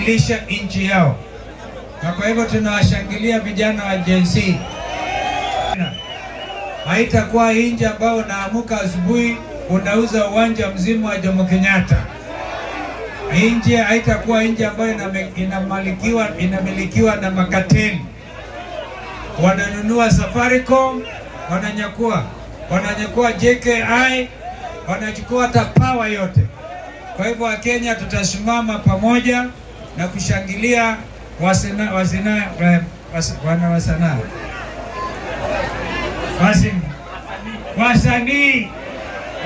kubadilisha nchi yao, na kwa hivyo tunawashangilia vijana wa Gen Z. Haitakuwa nchi ambao unaamuka asubuhi unauza uwanja mzima wa Jomo Kenyatta. Nchi haitakuwa nchi ambayo inamilikiwa na makateli. Wananunua Safaricom, wananyakua JKI, wanachukua hata power yote. Kwa hivyo Wakenya tutasimama pamoja na kushangilia wasena, wasena, eh, was, wana wasanaa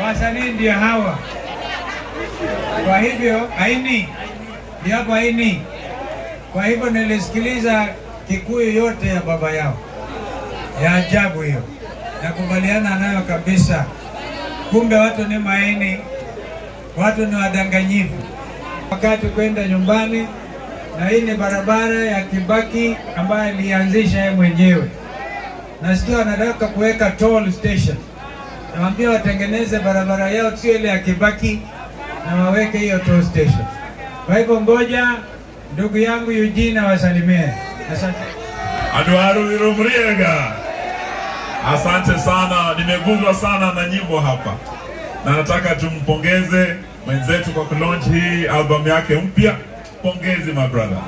wasanii ndio hawa. Kwa hivyo aini ndio hapo aini. Kwa hivyo nilisikiliza Kikuyu yote ya baba yao, ya ajabu hiyo, nakubaliana nayo kabisa. Kumbe watu ni maini, watu ni wadanganyifu. Wakati kwenda nyumbani, na hii ni barabara ya Kibaki ambayo alianzisha yeye mwenyewe. Nasikia wanataka kuweka toll station, nawaambia watengeneze barabara yao, sio ile ya Kibaki, na waweke hiyo toll station. Kwa hivyo ngoja ndugu yangu Eugene awasalimie. Asante. Andũ a Ruiru, asante sana, nimeguzwa sana na nyimbo hapa, na nataka tumpongeze mwenzetu kwa kulaunch hii album yake mpya. Pongezi my brother,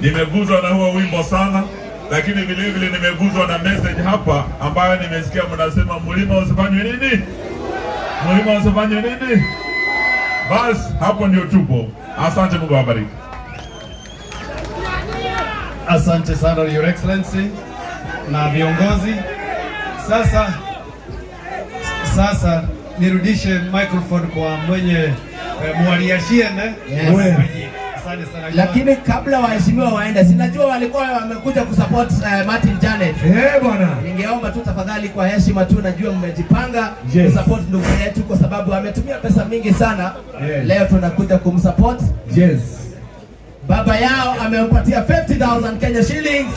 nimeguzwa na huo wimbo sana, lakini vile vile nimeguzwa na message hapa ambayo nimesikia mnasema mlima usifanywe nini, mlima usifanywe nini. Bas, hapo ndio tupo. Asante, Mungu awabariki. Asante sana, Your Excellency na viongozi. Sasa nirudishe microphone kwa mwenye mwaliashiene. Yes. Asante sana. Lakini kabla waheshimiwa waende, sinajua walikuwa wamekuja kusupport Martin Janet. Eh, bwana. Ningeomba tu tafadhali, kwa heshima tu, najua mmejipanga kusupport ndugu yetu kwa sababu ametumia pesa mingi sana. Leo tunakuja kumsupport. Baba yao amempatia 50,000 Kenya shillings.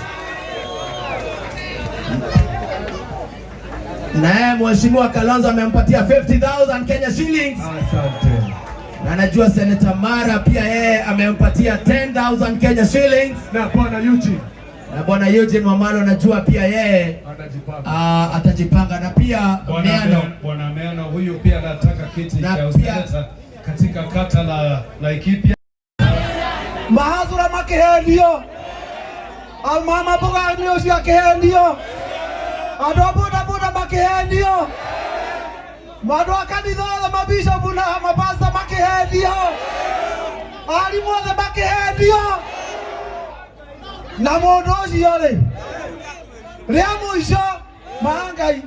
Naye Mheshimiwa Kalonzo amempatia 50,000 Kenya shillings. Asante. Na najua Senator Mara pia yeye amempatia 10,000 Kenya shillings. Na bwana Eugene Na bwana Eugene Wamalwa najua pia yeye atajipanga. Atajipanga na pia Bwana Meano. Bwana Meano huyu pia anataka kiti Na cha pia- useneta katika kata la Laikipia. Mahasura makihendio, mama mboga nĩ ũcio akĩhenio, andũ a bodaboda makĩhenio, andũ a kanitha othe, mabishopu na mapasta makĩhenio, arimũ othe makĩhenio. Na mũndũ ũcio rĩ, rĩa mũico mahangai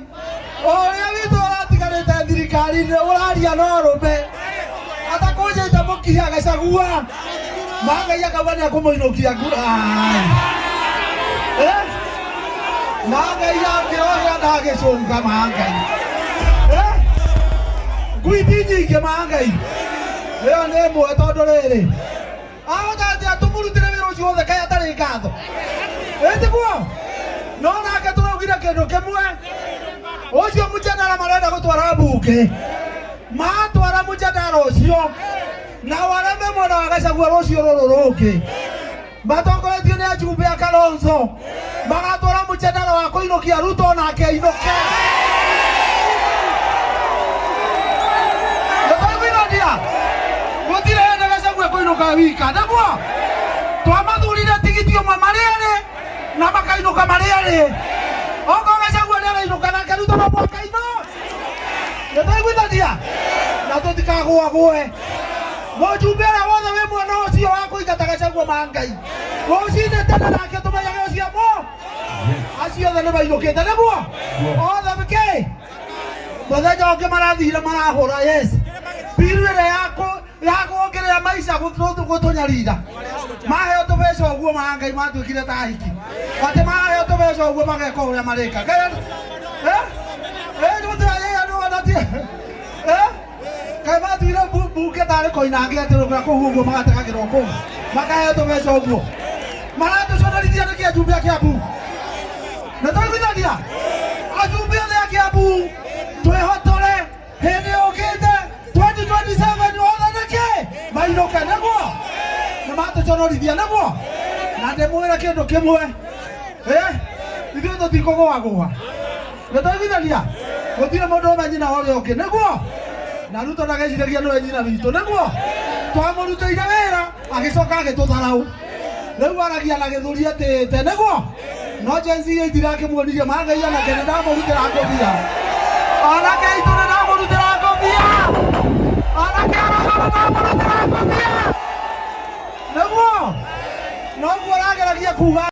o ũrĩa witũ ũratigarĩte thirikari-inĩ ũraria no rũme atakũnjĩte mũkiha Gachagua mahangai akauga nĩ akũmũinũkia ngura. Eh? Mahangai akĩohĩa ndagĩcũnga mahangai. Eh? Ngui ti nyingĩ mahangai, ĩyo nĩ ĩmwe tondũ rĩrĩ ahota atĩa tũmũrutĩre wĩra ũcio wothe kaĩ atarĩ ngatho ĩtiguo. No nake tũraugire kĩndũ kĩmwe, ũcio mũjadara marenda gũtwara mbunge, matwara mũjadara ũcio na wareme mwena wa Gachagua rũciũ rũrũ rũngĩ matongoretio nĩ ajumbe a Kalonzo magatwara mũjadara wa kũinũkia Ruto nake ainũke. Nĩtwaiguithania gũtirĩ hĩndĩ Gachagua kũinũka wika, nĩguo twamathurire tigiti ũmwe marĩ erĩ na makainũka marĩ erĩ. Okorwo Gachagua nĩ arainũka, nake Ruto no mũhaka ino. Nĩtwaiguithania na tũtikagũagũe mũjumbe ũrĩa wothe wĩ mwena ũcio wa kũingata Gachagua ma Ngai rũcinĩ tene nake tũmenyage ũcio mo acio othe nĩ mainũkĩte, nĩguo othe kĩ mũthenya ũngĩ marathire marahũra yes biru ĩrĩa ya kuongerera maica gũtũnyarira maheo tũbeca ũguo ma Ngai matuĩkire ta hiki atĩ maheo tũbeca ũguo mageka ũrĩa marĩka. Eh eh eh kaĩ matuire mbunge tarĩ koinange atĩ rũgũra kũu ũguo magategagĩrwo kũu makaheo tũbeca ũguo maratũconorithia nĩkĩ ajumbe a Kiambu? Nĩ twaiguithania ajumbe othe a Kiambu twĩhotore hĩndĩ yũkĩte 2027 othe nĩkĩ mainũke, nĩguo nĩ Nĩmatũconorithia nĩguo na ndĩmwĩre kĩndũ kĩmwe ithuĩ tũtikũgũagũa nĩtwaiguithania gũtirĩ mũndũ ũme nyina wa ũrĩa ũngĩ nĩguo na Ruto ndageciragia nĩwe nyina witũ nĩguo twamũrutĩire wĩra agĩcoka agĩtũtharaũ rĩu aragia na gĩthũri atĩte nĩguo no Gen Z itirakĩmuonirie mangai onake nĩndamũrutĩra ngũbia onake aitũ nĩndamũrutĩra ngũbia onake arauga nĩndamũrutĩra ngũbia nĩguo noguo ũrageragia kuga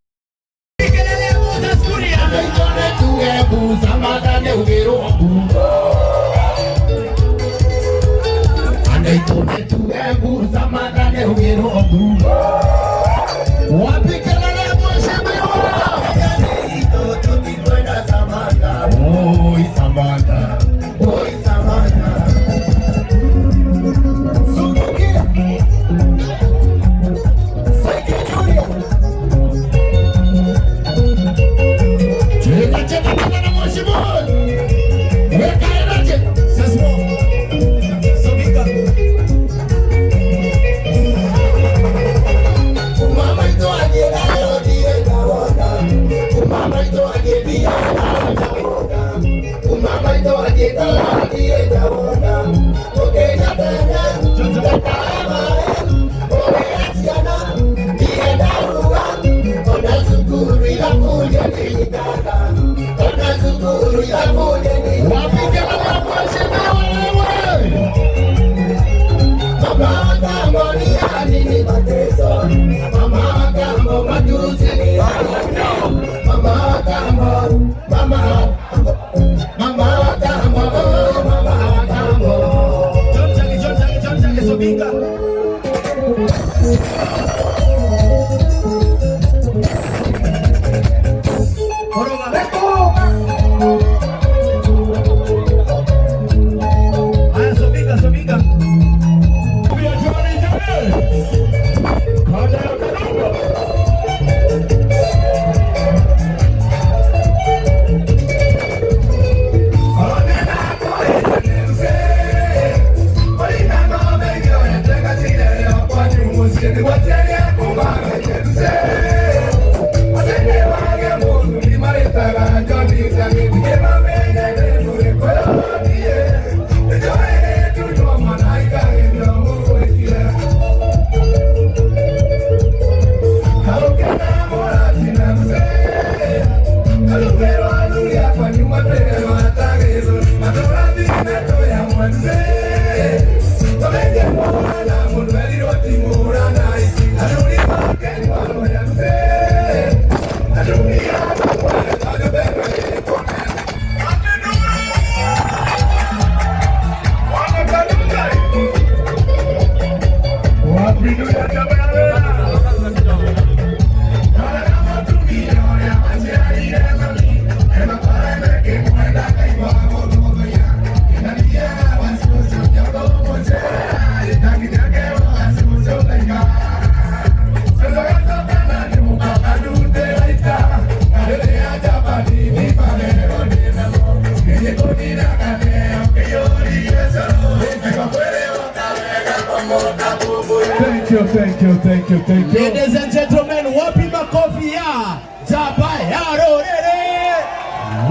Thank you, thank you, thank you, thank you. Ladies and gentlemen, wapi makofi ya Jaba ya Rorere?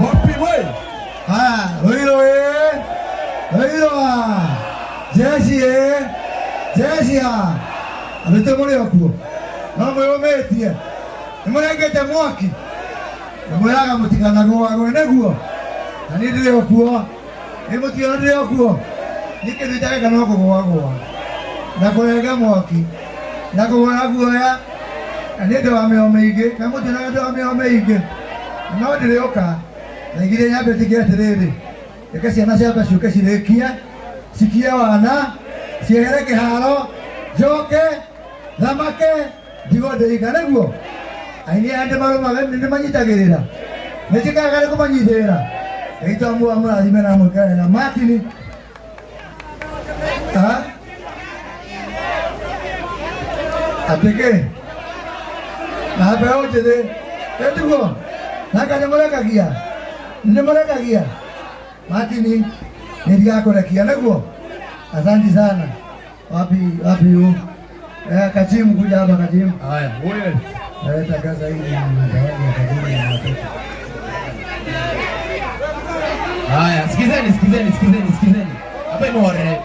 Wapi we? Haya, Ruiro eh. Ruiro ah. Jeshi eh. Jeshi ah. Arute muri okuo. No mwĩũmĩtie. Nĩ mũrengete mwaki. Mwĩraga mũtikanagũagwe nĩguo. Na niĩ ndĩrĩ okuo. Nĩ mũtiona ndĩrĩ okuo. Niĩ kĩndũ itareka no kũgũagũa. Na kũrenga mwaki. Na kũgũra guoya. Na nĩ ũndũ wa mĩoyo mĩingĩ. Na mũtionaga ũndũ wa mĩoyo mĩingĩ. No ndĩrĩũka. Na igire nyambe njige atĩrĩrĩ. Reke ciana ciakwa ciũke cirĩkie. Cikie wana. Ciehere kĩharo. Njoke. Thamake. Ndigwo ndĩika nĩguo. Aini aya ndĩmarũmaga nĩmanyitagĩrĩra. Nĩnjĩkaga nĩ kũmanyitĩrĩra. Ĩitwa mua mũrathime na mwĩkare na Martin. Ha? Atĩkĩ? Na mbeũ njĩthĩ. Ĩtiguo? Naka nĩmũrekagia? Nĩmũrekagia? Martin, nĩndigakũrekia nĩguo? Asante sana. Wapi wapi hu? Kachimu kuja hapa Kachimu. Haya, wewe. Tangaza hii ni zawadi ya Kachimu na watoto. Haya, sikizeni, sikizeni, sikizeni, sikizeni. Hapa imehorere.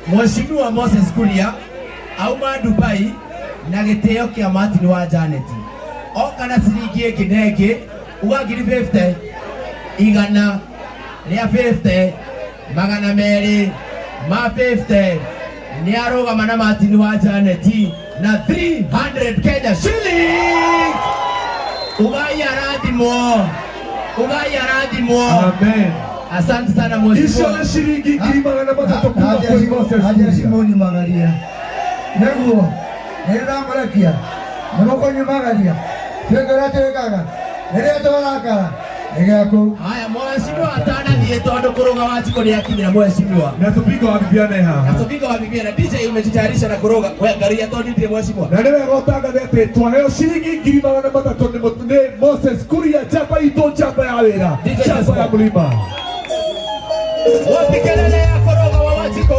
Mheshimiwa Moses Kuria auma Dubai na gĩtĩo kĩa Martin wa Janet. Oka na ciringi ĩngĩ na ĩngĩ, uga ngiri 50, igana rĩa 50, 200 ma 50. Nĩ arũgama na Martin wa Janet na 300 Kenya shilling. Ugai arathimwo. Ugai arathimwo. Amen. Asante sana Icio mheshimiwa. nĩ ciringi 300,000 kuma kwĩ Moses Haja Kuria. Simoni magaria. Nĩguo nĩ ndamũrekia nĩ mũkũnyumagaria twĩkĩra twĩkaga rĩrĩa twarakara nĩ gĩaku. Haya, mheshimiwa atanathiĩ tondũ kũrũga Wanjikũ nĩ akinyĩra mheshimiwa. Na Sobinga wa Bibiana haha. Na Sobinga wa Bibiana, DJ umejitayarisha na kũrũga. We ngaria tondũ ndirĩ mheshimiwa. Na nĩ wega ũtangathe atĩ twaheo ciringi 300,000 nĩ Moses Kuria, njamba itũ, njamba ya wĩra, DJ njamba ya mũrima. Wapi kelele ya kũrũga wa Wanjikũ?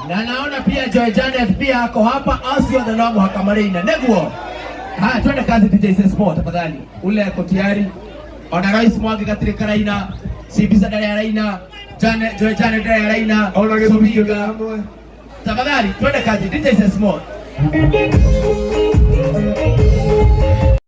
Na naona pia Joy Janet pia ako hapa, asio the no mũhaka marĩina nĩguo. Haya, twende kazi DJ Sport tafadhali. Ule ako tayari. Ona Rais Mwangi gatirĩ karaina, Sibisa ndarĩ araina, Janet Joy Janet ndarĩ araina. Ona gĩthũri Sobinga. kĩmwe. Tafadhali twende kazi DJ Sport.